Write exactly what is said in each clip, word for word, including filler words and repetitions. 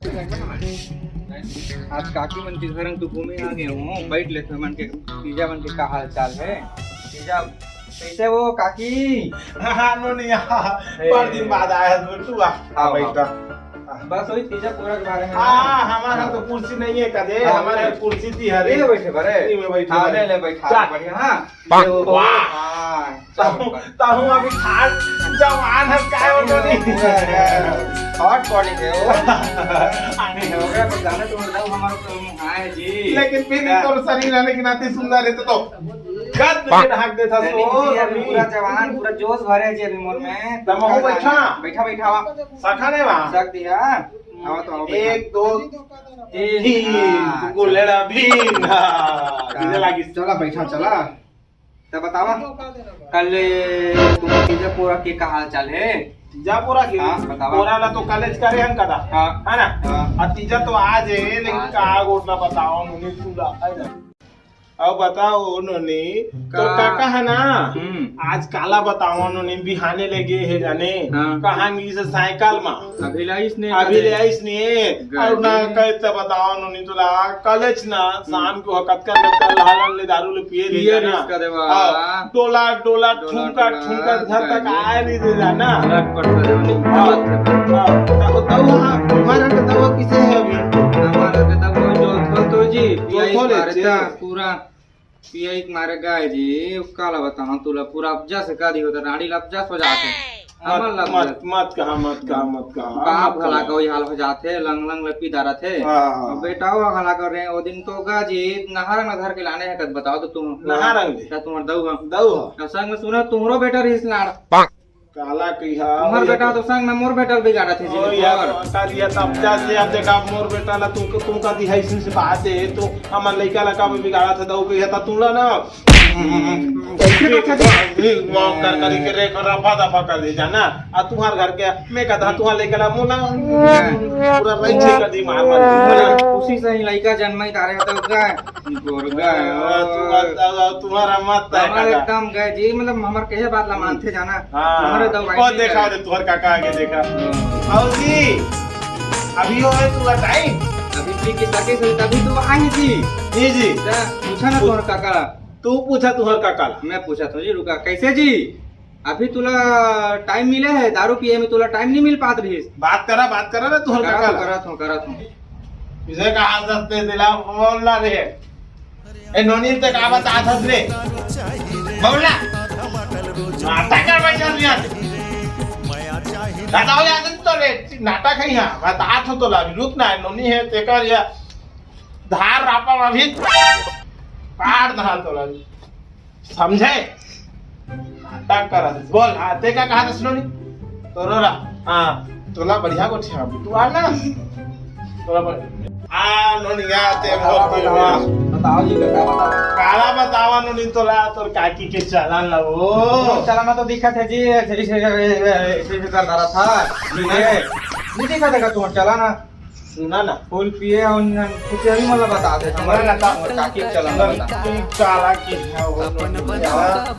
आज काकी मन के घर तो घूमे आ गे हूँ, बैठ लेथन मन के, तीजा मन के का हाल चाल हे? तीजा, कैसे हो काकी? हाँ, हाँ, नोनी, हाँ, हे। बड़ दिन बाद आए हस बेटू, आ, हाँ, बैठ। बस वही तीजा पोरा के बारे में। हाँ, हमारा तो कुर्सी नहीं है कदे, हाँ, हमारा कुर्सी दी हरे। ये बैठे बरे? ये बैठे हाँ, बरे। ले, ले, बैठा, चल। बढ़िया, हाँ। वाह। हाँ, चल। ताहू अभी खास जवान है, काय हो तो नहीं? Hot body है वो। अरे, हो गया, पर जाने तो बताओ, हमारा तो हाँ है जी। लेकिन फिर भी हाँ। तोर शरीर रहने के नाते सुंदर है तो, तो गद में ढाक देता नहीं, सो नहीं, अभी अभी। पूरा जवान, पूरा जोश भरे है जी अभी मोर में। तब हो बैठा। बैठा, बैठा, आवा। सखा नहीं वहाँ। सक दिया। आवा तो, आवा, बैठा। एक, दो, तीन। तीन। हाँ, गुलेड़ा बीन। हाँ, हाँ। डीजे लागी। चला, बैठा, चला। तब बतावा, कल तुम तीजा पोरा के का हाल चाल है? तीजा पोरा के? हाँ, बतावा। पोरा ला तो कॉलेज करे हम कदा। हाँ। है ना? हाँ। और तीजा तो आज है, लेकिन आज का है। गोठ ना बताओ, नोनी तुला, है ना? अब बताओ नोनी, तो का? काका है ना? हम्म। आज काला बताओ नोनी, बिहाने ले गे हे जाने। हाँ। कहाँ गिस हे साइकिल मा? अभी लाइस नहीं अभी कदे। ले आइस नहीं है। गाड़ी। और ना कहते बताओ नोनी तुला, कॉलेज ना, हम्म। शाम को कतका कतका लहालन ले दारू ले पिए पिए ले जाना। रिस का देवा। हाँ, डोला, डोला, डोला, ठुमका, डोला, ठुमका, घर तक गाड़ी। आए नहीं दे जाना। लटपट करे वाली हाँ। बात है। हाँ, तब, तब वहाँ, तुम्हारा के तब किसे है अभी? हमारा के तब वो जोल खोल तो जी, जोल पियाई खोल है, मारता जी। पूरा। पियई के मारे गाय जी, काला बताओ तुला, पूरा अब्जा से का दी होता, राड़ी ला अब्जा हो जाते। हमन ला मत, मत, मत कहा, मत कहा, मत कहा, बाप मत भला कहा। का वही हाल हो जाते, लंग लंग लपी दारत है। हाँ, हाँ। अब बेटा वो हला कर रहे हैं, वो दिन तो गा जी, नहर में धर के लाने हैं, कद बताओ तो तुम। नहर में? क्या तुम्हार दऊ हम? दऊ हम। अब संग में सुनो, तुम्हारो बेटा रहीस लाड़। काला कहिया, तुम्हार ओए बेटा तो संग में मोर बेटा बिगाड़त हे जी, ओए यार, मोर। काल ये तब जा से अब देखा, मोर बेटा ला तुमको, तुमका दिहाई से बात है, तो हमर लइका ला का बिगाड़त हे, दऊ कहिया ता तुला ना। कैसे बात है जी? वॉक कर करी के रे, कर रफा दफा कर दे जाना। आ तुम्हार घर के, मैं कहता, तुम्हार लइका ला मोला पूरा रही छे कर दी मार मार। उसी से ही लइका जन्म ही तारे होते का। गोरगा है, हाँ, वो तुम्हारा, तुम्हारा मत है हमारे काका। एकदम गए जी, मतलब हमारे कहे बात ला मानते जाना। हाँ, हमारे दवाई वो नहीं देखा करे। दे, तुम्हारे काका आगे देखा। हाँ। और जी, अभी वो है तुम्हारा टाइम। अभी पी के सके से तभी तो आए जी। जी, जी। जा, पूछा ना पूछ। तुम्हारे काका ला। तू पूछा तुम्हारे काका ला। मैं पूछा तो जी, रुका, कैसे जी? अभी तुला टाइम मिले है, दारू पिए में तुला टाइम नहीं मिल पात रहीस। बात करा, बात करा ना, तुहर करा काका तो, ला। करा तो, करा तो। इसे कहा सस्ते दिला, बोल ना रे। ए नोनी ते का बता थस रे? बोल ना। नाटक कर बैठा लिया। दादा हो जाते तो रे, नाटक है यहाँ। बता थो तो ला, रुक ना, नोनी है, ते कर या धार रापा अभी पार धार तो ला। समझे? नाटक करत हस। बोल, हाँ, ते का कहा था, सुनो नहीं? तो रो रहा। हाँ, तोला बढ़िया गोठिया, तू आ ना। तोला बढ़िया। आ, नोनिया, ते बोल, बोल, बोल। बताओ जी, बेटा, बताओ। काला बतावा, नोनी, तोला, तोर काकी के चलन ला वो। चलन तो दिखत है जी, ऐसे, ऐसे, ऐसे, ऐसे कर रहा था। नहीं, नहीं दिखत है का तुम्हारा चलन? सुना ना। फूल पिए और न-, कुछ यही मतलब बता दे, हमारे ना ता-, और काकी चलन बता। तू काला की है वो अपन लोग यार।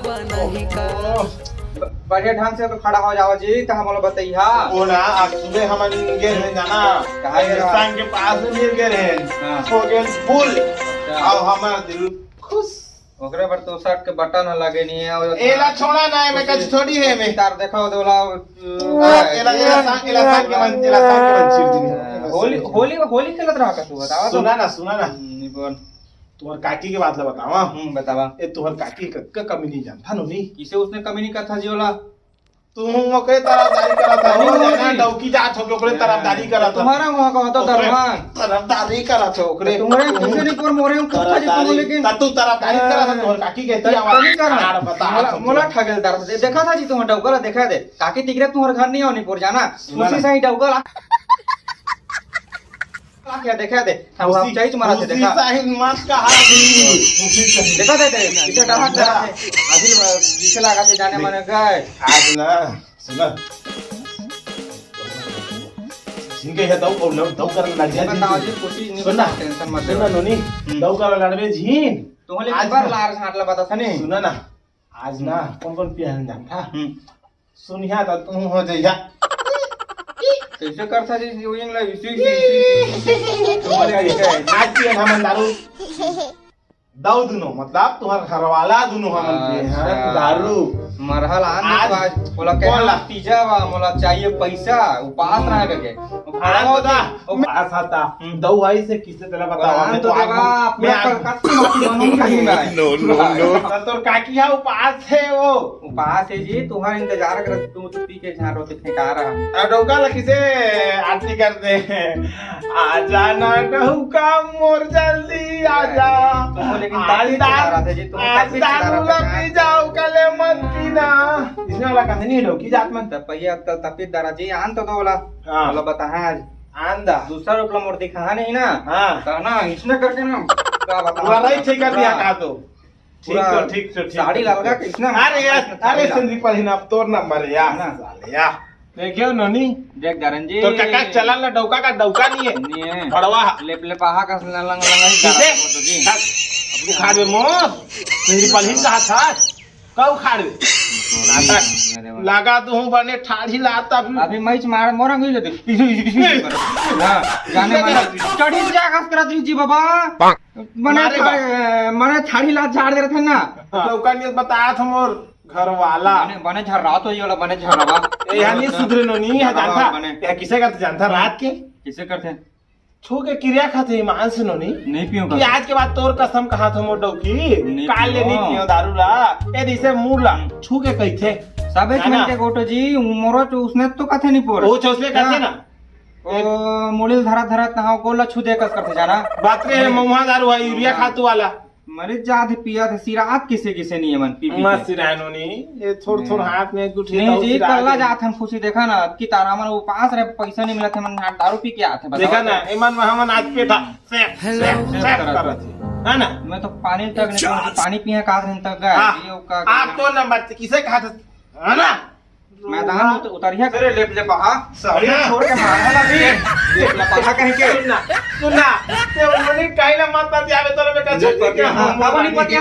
ब-, बढ़िया ढंग से तो खड़ा हो जाओ जी, तो हम लोग बतैया। वो ना, आज सुबह हम गे रहे जाना, कहाँ गे रहा? हिंदुस्तान के पास में मिल गए रहे। हाँ। हो गए फूल। अच्छा। अब हमारा दिल खुश। ओकरे पर तो शर्ट के बटन ह लगे नहीं है, और एला छोड़ा ना, एमे कछ थोड़ी है, एमे। तार देखो, तो ओला, हाँ, एला, एला सा-, एला सान के मन, एला सान के मन चीर दी। हाँ, होली, होली, होली खेलत रहा का तू, बतावा तो। सुना ना, सुना ना। हम्म, नहीं बोल। तुम्हार काकी के बात ला बतावा। हम्म, बतावा। ए, तुम्हार काकी क-, क-, कमी नहीं जानता, नोनी। किसे उसने कमी नहीं करता जी ओला? तुम ओकरे तरफदारी करत हो, नहीं, हो जाना, नहीं। डौकी जात हो के ओकरे तरफदारी करत हो। तुम्हारा वहाँ का होता ओकरे दरबान। तरफदारी करत हो ओकरे। तुम्हारे तुम कैसे नहीं पर मोरे हूँ, कुत्ता जी तुम तरफदारी, लेकिन। त तू तरफदारी करत हो, तोहर काकी के त-, दिया तभी करना। यार बता मोला, तो मोला तू। ठगेल दर दे-, देखा था जी तुम्हारा डौका ला, देखा दे। काकी तिकरे तुम्हारे घर नहीं आओ, नहीं पर जाना। सुना उसी ना। से ही डौका ला। ला क्या देखा दे। हम खुशी, चाही तुम्हारा से खुशी देखा। साहिन मत कहा दी। खुशी साहिन। देखा दे, दे, पीछे डहाक डहाक है। अभी पीछे लगा थे जाने माने गए। आज ना, सुना। ठीक है, दऊ, और लड़, दऊ कर लड़ जा बताओ जी। जी, खुशी नहीं सुन ना, टेंशन मत सुन ना, लो। नोनी, हम्म। दऊ कर लड़बे झीन। तो होले आज बार ना। लार झांटला बता था नहीं। सुना ना, आज ना, हम्म। कौन कौन पिया है जान था? हम्म। सुनिया त तू हो जइया। कइसे करथा जी, यूं ला इसी, इसी, इसी, इसी। तुम्हारे आगे क्या है? आज पियन हमन दारू। दऊ दुनो, मतलब तुम्हार घरवाला दुनो हमन पिए हैं, अच्छा। दारू। मरहल आन आज आज बोला, कौन "क्या ला? पिज्जा बा, मोला चाहिए पैसा, उपास रहा करके।" आन तो दा, उपास आता। हम्म। दऊ आई से किसे तेला बतावा, आन मैं तो तो आज देवा, मैं पूरा आज कलकत्ता में बनूंगा ही मैं। No, no, no। तो तोर काकी हा उपास है वो। उपास है जी, तुम्हारा इंतजार कर, तू तो पी के झाड़ होते फेंका रहा। आ, डौका ला किसे आरती कर दे? आजा ना डौका मोर, जल्दी आजा। तुमको लेकिन आज तकलीफ दारू, बता रहा था जी, तुमको आज तकलीफ बता दारू रहा था ला ना। पी जाओ कले मन की ना। इसने वाला कथे नहीं डौकी जात मन। तब भैया, तब, तब फिर दारा जी आन तो दो वाला। हाँ। वाला बता, हाँ, आज आन दा। दूसरा रूप ला मोर दिखा नहीं ना। हाँ। तो ना, इसने करके ना, क्या बताऊं? पूरा राइट से कर दिया पूरा। का तो। ठीक पूरा तो, ठीक तो, ठीक साड़ी तो, लगा ठीक के तो। इसने अरे यार, इसने अरे साड़ी लगा। संदीप पलहिन, अब तोर नंबर है यार, ना। साले यार। देखियो नोनी। देख दारन जी। तोर काका चलन ला डौका का डौका नहीं है। नहीं है। भड़वा। लेप लेपाहा का लंग लंग लंग ही किसे? डाला वो तो जी। अब उखाड़ दे मोर। संदीप पलहिन कहा था। कब उखाड़ दे? नाटक। लगा तू हूँ बने ठाढ़ी लाता भी। अभी मैच मार मोर अंगली दे। इसी, इसी, इसी, इसी कर। हाँ, जाने मार। चढ़ी जा घास करत रही जी बाबा। मने मारे था-, बा- मने थारी लात झाड़ दे रहे थे ना। हाँ। तो ओकर नियत बताया था मोर घर वाला। बने, बने झर्रावत हो ये वाला, बने झर्रावत। ए, यहाँ नहीं सुधरे नो, नहीं, यहाँ हाँ, जानता। बने। या किसे करते जानता, रात के? किसे करते? छू के किरिया खाते ईमान से नोनी। नहीं पीऊँ कि का? आज के बाद तोर कसम कहा था मोर डौकी। नहीं काल ले पीऊँ। नहीं पियो दारू ला। ए, दिसे मूड़ ला। हम्म। छू के कहिथे। सबे है छू ना? के गोटो जी, मोरो तो उसने तो कथे नहीं पोर। वो चौसले करते हाँ। ना। ओ, मुड़िल धरत धरत नहाओ, गोल ला छू दे कस करथे जाना। बात रे है, महुआ दारू है, यूरिया हाँ। खातू वाला। मरे जात है, पियत है, सिरात किसे किसे नहीं है मन, पी पी मत के। सिराय नोनी, ये थोड़ थोड़ हम्म। हाथ में गुठिया नहीं दारू जी, सिरा कल्ला दे। जात हम खुशी देखा ना, अब की तारा मन उपास रहे, पैसा नहीं मिलत है, मन हाथ दारू पी के आत है, बताओ देखा ना, तो। एमन में हमन आज PETA, safe, hello. Safe, safe safe करत करत है। है ना? मैं तो पानी तक नहीं पीऊँ, पानी पिए का दिन तक गए, हाँ, ये का आप तो नंबर से किसे कहा था, है ना? मैदान उत-, उतरिया करे लेप लेपाहा, सहरिया हाँ। छोड़ के मारा ना भी। लेप लेपाहा कहीं के। सुनना, सुनना, ते उन्होंने कहीं ना मत पतियावे, तोरे में का लेप छुट्टी पतिया, क्या हाँ, हो? तब नहीं पतिया।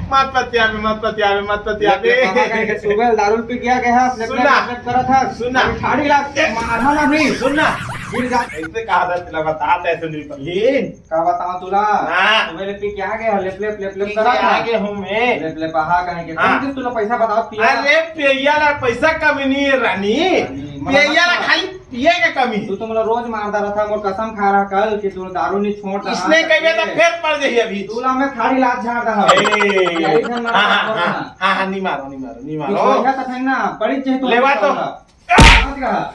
मत पतियावे, मत पतियावे, मत पतियावे। लेप लेपाहा कहीं के सुबह दारू पी गया, गया, लेप सुनना। लेप लेप करत है। सुनना। अभी ठाड़ी ला, ए, मारा ना भी। सुनना। गिर जा। ऐसे कहा था, तेला बता, ऐसे नहीं पढ़ी। का बताओं तुला? हाँ। सुबह ले पी के आ गए हो, लेप, लेप, लेप, लेप पी करा के था। आ गए हूँ मैं। लेप, लेप, हाँ, कहे के। हाँ। कौन चीज तुला पैसा बताओ, पिया? अरे, पिया ला पैसा कमी नहीं है, रानी। रानी, मतलब पिया ला मत खाली पिए के कमी है। तू तो मोला रोज मारता रहता, मोर कसम खा रहा कल कि तू दारू नहीं छोड़ रहा। इसने कहिए तो फिर पड़ जाइए अभी। तुला मैं थारी लात झाड़ रहा हूँ। ए, यही ध्यान हाँ, हाँ, रखना। हाँ, हाँ, हाँ, नहीं मारो, नहीं मारो, नहीं मारो। कुछ हो गया तो फिर ना, पड़ी चाहिए तो लेवा तो। समझ रहा।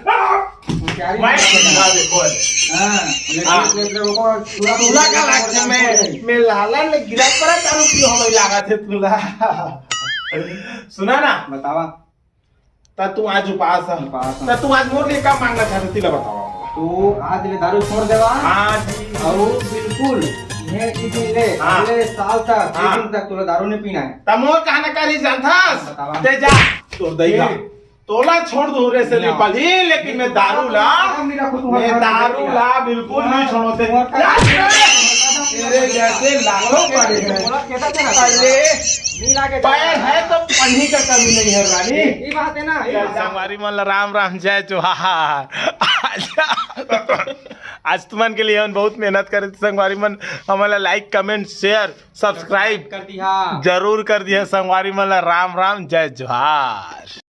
मैं खिला दे, बोल। हाँ, लेकिन हाँ। लेकिन वो को पूरा तुला का लागथे, मैं, मैं लाला ले गिरा पड़ा, दारू पी हो गई लागथे तुला। सुना ना? बतावा। त तू आज उपास है। उपास है। त तू आज मोर लिए का मांगना चाहते, तिला बतावा। तू आज ले दारू छोड़ देवा। हाँ जी। और बिल्कुल, ये इसी ले, हाँ। अगले साल तक, हाँ। एक दिन तक तुला दारू नहीं पीना है। त मोर कहना करी जानथस? बतावा। ते जा, तोर दई गा। ठीक। तोला छोड़ दूं रे से नहीं। नेपाली, लेकिन मैं दारू ला, मेरा खुद मैं तुम्हारा दारू ला बिल्कुल नहीं छोड़ो ते। तुम्हारा तेरे जैसे लाखों पड़े हैं। तुम्हारा कहता था ना, अरे, नहीं लाके पैर है तो पन्नी का कमी नहीं है, रानी। ये बात है ना, ये बात है। संगवारी मन ला राम राम, जय जोहार। आज, आज तुमन के लिए हमन बहुत मेहनत करे, संगवारी मन हमन ला like, comment, share, subscribe कर दिहा। जरूर कर दिहा। संगवारी मन ला राम राम, जय जोहार।